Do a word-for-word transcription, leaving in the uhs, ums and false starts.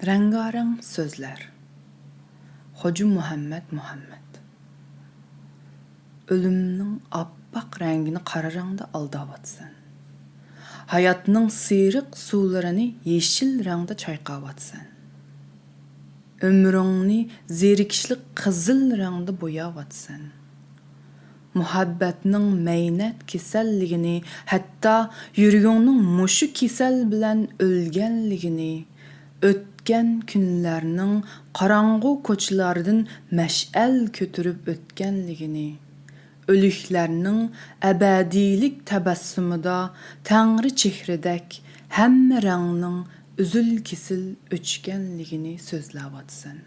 رەڭگارەڭ سۆزلەر. خوجا مۇھەممەد مۇھەممەد. ئۆلۈمنىڭ ئاپئاق رەڭگىنى قارا رەڭدە ئالداۋاتىسەن. ھاياتنىڭ سېرىق سۇلىرىنى يېشىل رەڭدە چايقاۋاتىسەن. ئۆمرۈڭنى زېرىكىشلىك قىزىل رەڭدە بوياۋاتىسەن. مۇھەببەتنىڭ مەينەت كېسەللىكىنى، ھەتتا يۈرىكىڭنىڭ مۇشۇ كېسەل بىلەن ئۆلگەنلىكىنى، ئۆتكەن كۈنلەرنىڭ قاراڭغۇ كوچىلاردىن مەشئەل كۆتۈرۈپ ئۆتكەنلىكىنى، ئۆلۈكلەرنىڭ ئەبەدىيلىك تەبەسسۇمىدا تەڭرى چېھرىدەك ھەممە رەڭنىڭ ئۈزۈل-كېسىل ئۆچكەنلىكىنى سۆزلەۋاتىسەن.